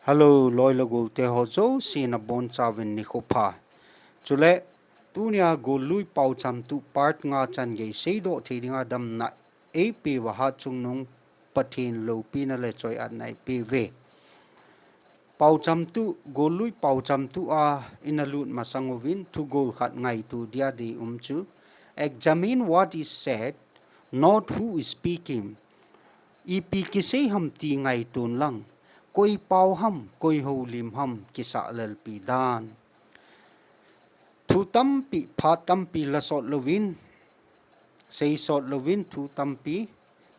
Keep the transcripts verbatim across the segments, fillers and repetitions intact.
Hello, loi le gol te ho jouse nabonchauvin nikho pha. Chule, tunia gollui paochamtuh part nga chan gei seidoh thei dinga damna eipeuva Hatchungnung Pathen loupina le choi-atna eipeuve. Paochamtuh, gollui paochamtuh a ina lut masang uvin thugol khat ngaito dia deium chu, examine what is said, not who is speaking. Ipi kisei ham ti ngaito un lang, koi pao ham, koi houlim ham, kisahlelpi dan. Thu tampi, phat tampi lasot louvin, seisot louvin thu tampi,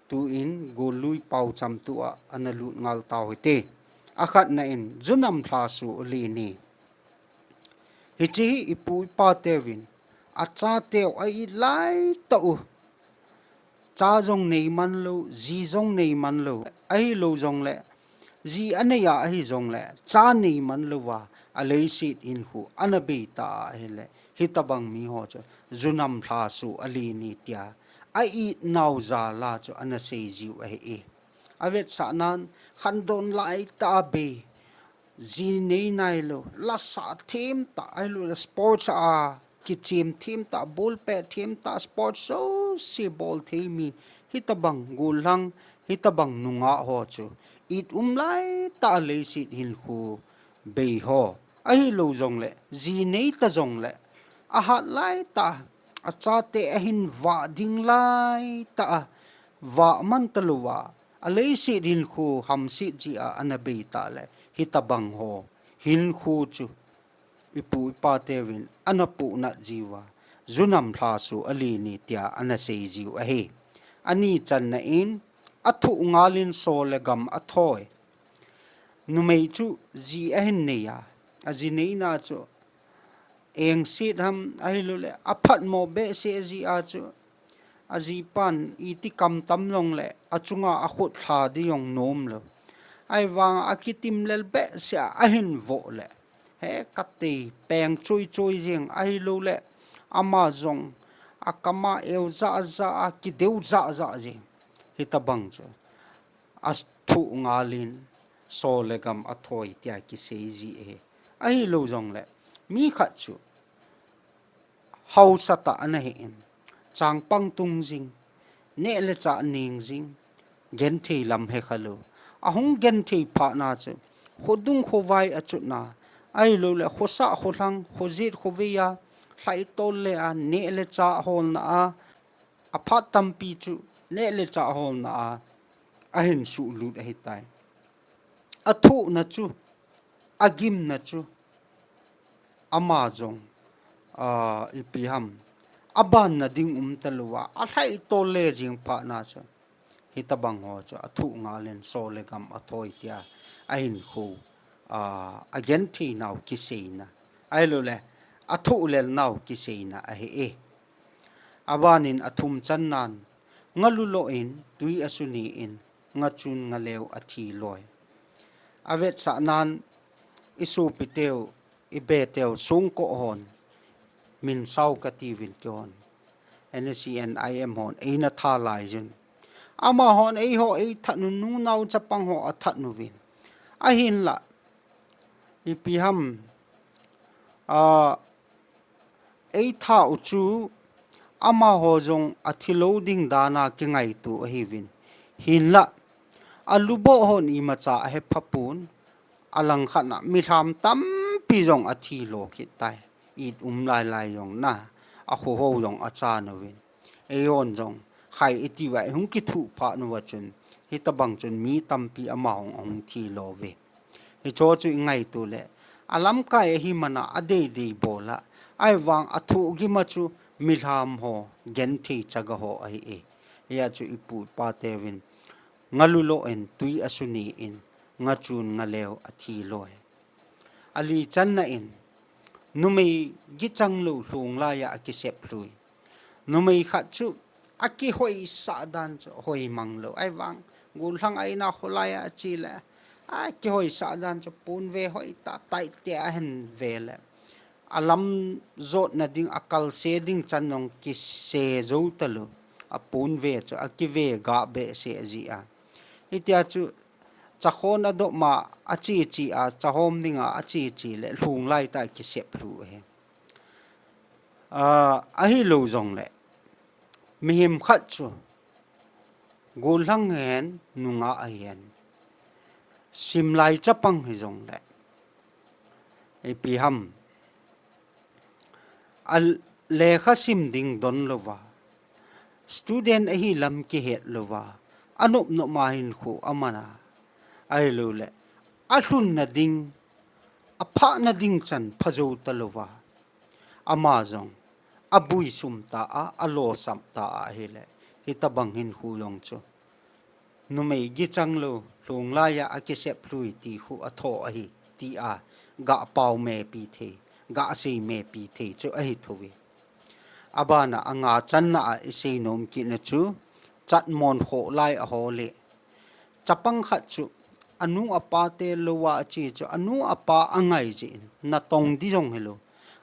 tuin gollui paochamtuh a ana lut ngal tau hite. Akhatna in, Junam Lhasu Alini. Hiche hi ipu ipateuvin achateu a-it laitah u, cha jong neiman lou, ji jong neiman lou, ahilou jongle, ji anei a ahi jongle, cha neiman louva aleiset hinkho ana beita ahile, hitobang miho chu Junam Lhasu Alini tia a-it nau jal a chu ana seijiu ahi e. Avetsahnan, khandon laitah a bei, ji nei nailou, lasah themtah, ahiloule sports a kichem themtah, ball pet themtah, sports jouse bol thei mi, hitobang gollhang, hitobang nungah ho chu it um laitah a leiset hinkho bei ho, ahilou jongle, ji nei ta jongle, ahat laitah a, achate ahin vah ding laitah a, vah man talouva, aleiset hinkho hamset jeh a ana beitah le, hitobang ho hinkho chu ipu ipateuvin ana pohnat jiuva, Junam Lhasu Alini tia ana seijiu ahi. Ani channa in, athoh ngalin so le gam athoi. Numei chu ji ahin nei a, aji neina chu engset ham ahiloule aphatmo behseh jeh a chu, ajipan iti kamtam jongle achunga akhut lha ding jong nomlou. Ahivanga akitimlel behseh a ahin voh le, he katei peng choi choi jeng ahiloule, ama jong akama eu jah jah a kideu jah jah jeng. Hitobang chu athoh ngalin so le gam athoi tia kiseiji ahi. Ahilou jongle, mi khat chu haosatah ana hin, changpang tung jing, neh le chah neng jing, genthei lam hekhalou. Ahung genthei phatna chu, khodung khovai achutna, ahiloule khosah kholhang, khojet khovei a, lhaitol le a, neh le chah holna a, aphat tampi chu neh le chah holna a ahin suhlut ahitai. Athohna chu, agimna chu, ama jong, ah, ipi ham, abanna ding umtalouva alhaitol le jeng phatna chu, hitobang ho chu athoh ngalin so le gam athoi tia ahinkho, ah, agenthei nau kiseina, ahiloule athoh lel nau kiseina ahi e. Abanin athum channan, ngaluloh in tui asuni in, ngachun ngaleu athi loi. Avetsahnan, isopiteu, ibeteu songkoh hon, minsao katiuvin kihon, NSCN IM hon eina tha laijun, amahon eiho eithat un, nunao chapang ho athat uvin. Ahinla, ipi ham, a, eithat u chu amaho jong athilou ding dana kingaito ahiuvin. Hinla, aluboh hon imacha ahephapon, alangkhatna milham tampi jong athilo kit tai. It um lailai jong na, akhohou jong achan uvin. Eihon jong khai itiuva ihung kithuh phat uva chun, hitobang chun mi tampi amahon ahung thilo uve. Hicheho chu ingaito le, alamkai ahimana adeidei bola, ahivang athoh gima chu milham ho, genthei chaga ho ahi e. Hia chu ipu ipateuvin, ngaluloh in tui asuni in, ngachun ngaleu athi loi. Ali channa in, numei gichanglou lhong laiya akisep lhoi. Numei khat chu akihoisah dan chu hoimang lou. Ahivang, gollhang a ina kholaiya ache le, akihoisah dan chu ponve hoitah taite ahin ve le, alam jotna ding, akalse ding chan jong kise jou talou. Aponve chu akive gah behseh jeh a. Hitia chu Chakhon adop ma achi chi a, chahom dinga achi chi le lhung lai ta kisep lhu ahi. A, ahilou jongle mihem khat chu gollhang hihen, nungah hihen, simlai chapang hijongle, ipi ham, a lekha sim ding don louva, student ahi lam kihet louva, anop nop ma hinkho amana, ahilouleh alhunna ding, aphahna ding chan phajou talouva, ama jong abui sum ta a, alosam ta a ahile, hitobang hinkho jong chu numei gichang lou, lhung laiya akisep lhui ti khu atho ahi, tia gah pao mepi thei, gah sei mepi thei chu ahi thou ve. Abana anga channa a isei nom kitna chu, chatmon khoh lai ahol e. Chapang khat chu anu apa te louva achi chu, anu apa angai jeh in, natong di jong hilou,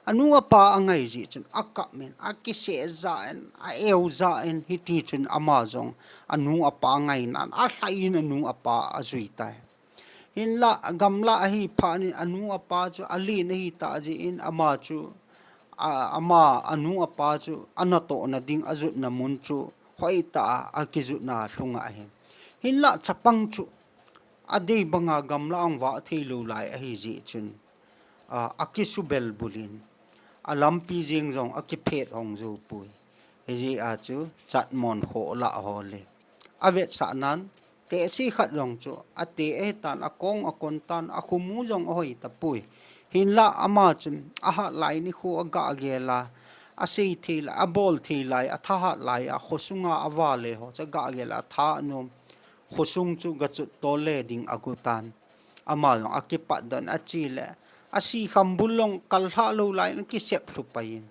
anu apa angai jeh chun akap in, akiseh ja in, a-eu ja in, hiti chun ama jong anu apa ngainan alhai in anu apa ajui tai. Hinlah gamlah ahi phat in anu apa chu alen ahi ta jeh in ama chu, a, ama anu apa chu anatohna ding ajotna mun chu hoitah a akijotna lhung ahi. Hinlah chapang chu adei banga gamlah ahung vah thei lou lai ahi jeh chun, a, akisubel bul in, alampi jeng jong akiphet hong jou poi. Hijeh a chu chatmon khoh lah ahol e. Avetsahnan, tehse khat jong chu ate ahitan, akong akon tan, akhomu jong ahoi tapoi. Hinlah ama chun ahat lai nikho agah gel a, asei thei lai, abol thei lai, athahat lai a, khosunga avale ho chu agah gel a, atha anom. Khosung chu gachot tol le ding agot tan. Ama jong akipatdoh in ache le, asikham bul jong kal lhah lou lai in akisep lhu pai in.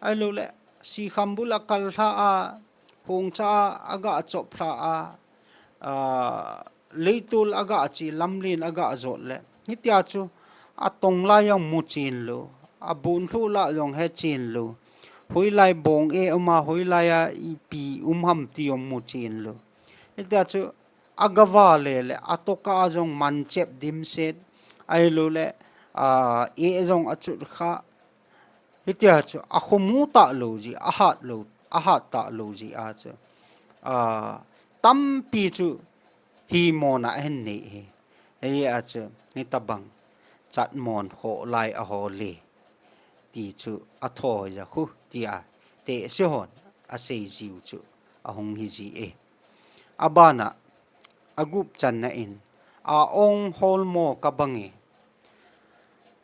Ahilouleh, sikham bul akal lhah a, hongcha a agah chop lhah a, a, leitol agah che, lamlen agah jot le, hitia chu atong lai jong mu chen lou, abon lhuh lah jong he chen lou, hoilai bong e um a, hoilai a ipi um ham ti jong mu chen lou. Hitia chu agavale le, atoh kah a jong manchep dimset, ahilouleh, a, eh jong achut kha. Hitia chu akhomu talou jeh, ahat lou, ahat talou jeh a chu, a, tampi chu himona ahin nei e. Hijeh a chu, hitobang chatmon khoh lai ahol e, ti chu atho jeh khu, tia tehse hon asei jiu chu ahung hiji e. Abana, agup channa in, a-ong holmo kabang e.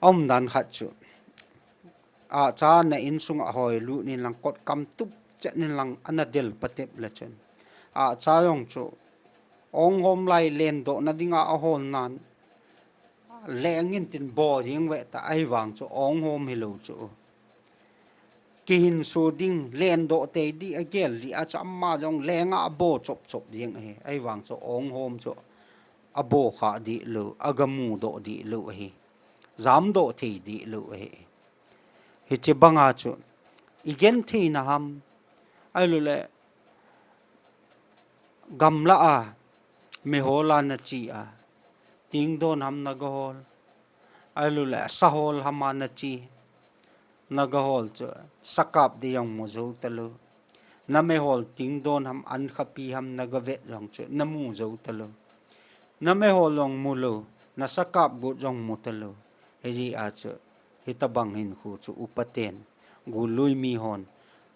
Aumdan khat chu, acha na insunga hoilut in lang, kot kam tup chet in lang, ana del patep le chun, acha jong chu ong hom lai lendohna dinga ahol nan, leng in tin bo jing ve ta, ahivang chu ong hom hilou chu, kihinso ding, lendoh tei ding agel ding a chu ama jong lenga abo chop chop jeng ahi. Ahivang chu ong hom chu abo kha ding lou, agamu doh ding lou ahi. Jamdoh thei ding lou ahi. Hiche banga chu igentheina ham, ahilouleh gamlah a mihol a nache a, tingdon ham nagahol, ahilouleh sahol ham a nache, nagahol chu sakap ding jong mu jou talou. Namihol tingdon ham, ankhapi ham nagavet jong chu namu jou talou. Namihol jong mulou, nasakap got jong mu talou. Hijeh a chu, hitobang hinkho chu upaten, gollui mihon,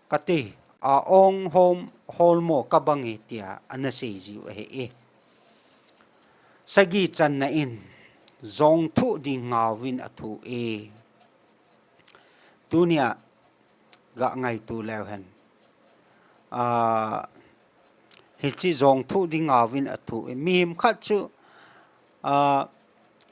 kati, a-ong hom holmo kabang e, tia ana sei jiu ahi e. Sagi channa in, jong thoh ding ngaovin athoh e. Tunia gah ngaito leu hen, a, hiche jong thoh ding ngaovin athoh e. Mihem khat chu, a,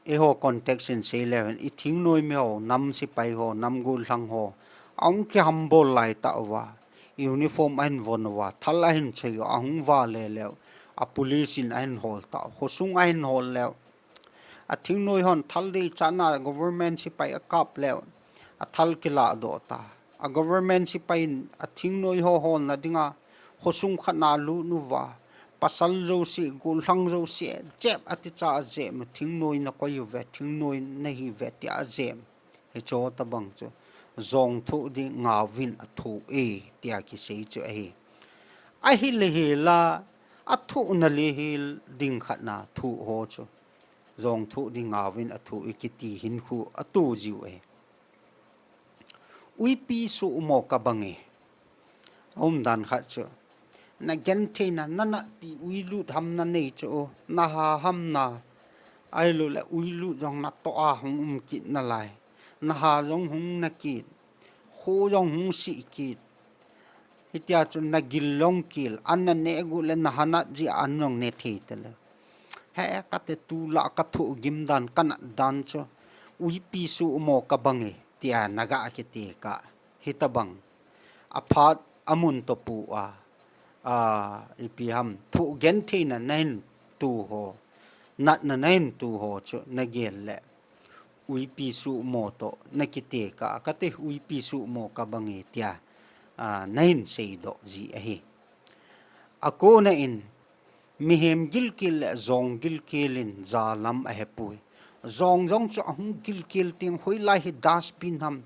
eiho context in sei leu hen, ithingnoi miho, nam sepai ho, nam gollhang ho, ahung kihambol lai tah uva, uniform ahin von uva, thal ahin choi uva, ahung vale leu, a police in ahin hol tah u, khosung ahin hol leu, athingnoi hon thal deichatna government sepai akap leu, athal kilahdoh ta. A government sepai in athingnoi ho holna dinga khosung khat na alut uva, pasal jouse, gollhang jouse, jep ati cha ajep, thingnoi nakoi uve, thingnoi nahiuve tia ajep. Hiche ho tobang chu jong thoh ding ngauvin athoh e, tia kisei chu ahi. Ahile hila, athohna le hil ding khatna thoh ho chu jong thoh ding ngauvin athoh e kiti hinkho ato jiu ahi. Uipi suhmo kabang e. Aumdan khat chu, nagentheina, nanatpi uilut ham nanei chu, naha ham na, ahilouleh uilut jong natoh a hung um kit nalai, naha jong hung na kit, kho jong hung sih kit. Hitia chu nagil jong kil, an naneh gu le naha nat jeh a an jong ne thei talou. He, kati, tulai kathoh gim dan, kanat dan chu, uipi suhmo kabang e, tia naga kiti kah. Hitobang aphat amun toh pu a, a, ipi ham, thoh gentheina nahin tu ho, natna nahin tu ho chu nagel le, uipi suhmo toh nakiti kah, kati, uipi suhmo kabang e, tia, a, nahin seidoh ji ahi. Akona in, mihem gilkel le jong gilkel in jalam ahepoi. Jong jong chu ahung gilkel teng, hoilai hi dustbin ham,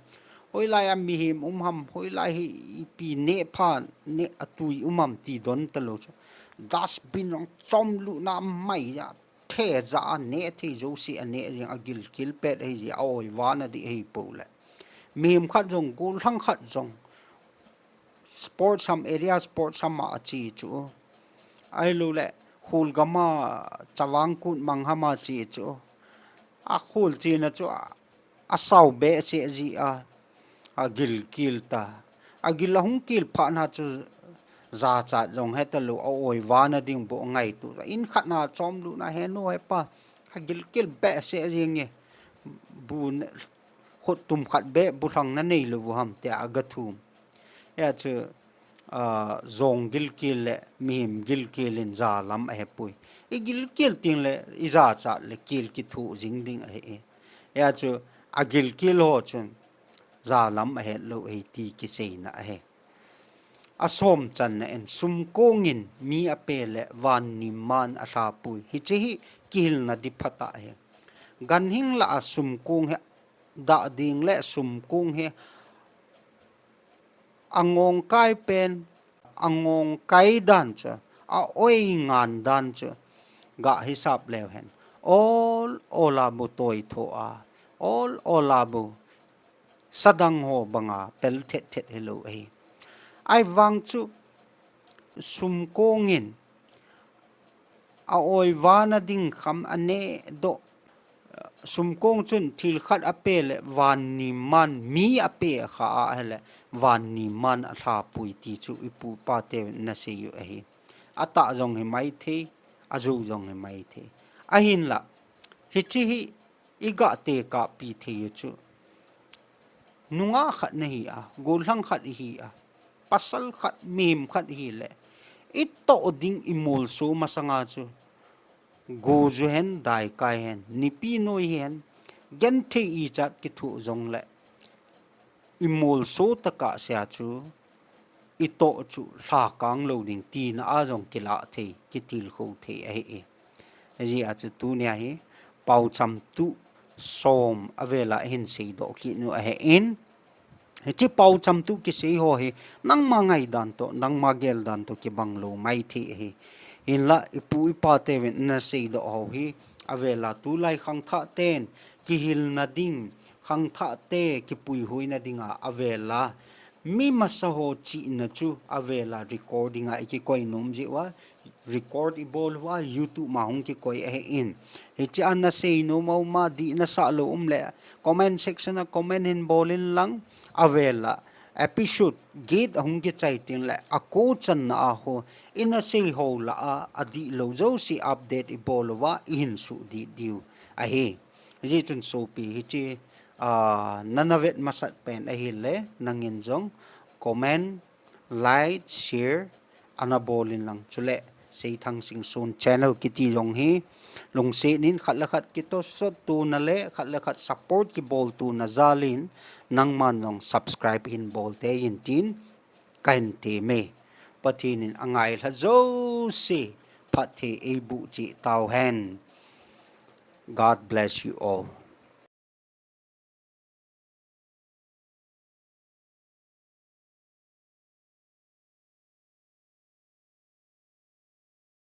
hoilai a mihem um ham, hoilai hi ipi nehpha, neh atui um ham ti don talou chu, dustbin jong chomlutna mai a, theja a neh thei jouse aneh jeng, agilkel pet ahi jeh, aoivana ding ahipou le. Mihem khat jong, gollhang khat jong, sports ham, area sports ham a ache chu, ahilouleh khul gam a, Chavang Kut Mang ham a che chu, akhul chena chu, a, asao behseh jeh a, agilkel ta. Agil ahung kel phatna chu jachat jong hetalou, aoivana ding bou angaito. In khat na chomlutna, henu hepa, agilkel behseh jenge, bu ne, khuttum khat beh bu lhang nanei lou u ham, tia agathum. Hia chu, a, jong gilkel le mihem gilkel in jalam ahepoi. Igilkel teng le ijachat le kel kithoh jing ding ahi e. Hia chu agilkel ho chun jalam ahetlou ahi ti kiseina ahi. Asom channa in, sumkong in mi ape le vannim man alhapoi. Hiche hi kihilna ding phatah ahi. Ganhing lah a sumkong hi dah ding le sumkong hi angongkai pen, angongkai dan chu, aoi ngan dan chu, gahisap leu hen, ol ol a bu toitho a, ol ol a bu sadang ho banga pel thet thet hilou ahi. Ahivang chu sumkong in aoivana ding kham anehdoh, sumkong chun thil khat ape le vannim man mi ape kha ahile, vannim man alhapoi ti chu ipu ipate nasei u ahi. Atah jong hi maithei, ajou jong hi maithei. Ahinla, hiche hi iga tekahpi thei u chu, nungah khat nahi a, gollhang khat ihi a, pasal khat, mihem khat ihile, itoh ding imolso masanga chu, go ju hen, daikai hen, nipi noi hen, genthei ichat kithoh jongle, imolso tokah sea chu, itoh chu lhakang lou ding tina a jong kilah thei, kitilkhou thei ahi e. Hijeh a chu tunia hi paocham tuh som avela ihin seidoh kit u ahin, hiche paocham tuh kisei ho hi nangma ngaidan toh, nangma geldan toh kibang lou maithei ahi. Hinla ipu ipateuvin ana seidoh ho hi avela tulai khangthah ten kihilna ding, khangthahte kipuihuina dinga avela mi masaho chihna chu avela recording a ikikoi nom jeh uva, record ibol uva, YouTube ma hung kikoi ahin. Hiche a nasei nom aum a, dih nasah lou um le, comment section a comment hin bol inlang, avela episode get ahung kichai tengle, ako channa a ho, ina sei ho lah a, adihlou jouse update ibol uva, ihin suhdih diu ahi. Hijeh chun sopi hiche, a, nana vet masat pen ahile, nangin jong comment, like, share, ana bol inlang. Chule, Seithang Singson channel kiti jong hi, lungset in khat le khat kitosot tona le, khat le khat support kibol tona jal in, nangman jong subscribe hin bol tei in tin, kahin tem e. Pathen in angailha jouse phatthei eiboh cheh tauhen. God bless you all.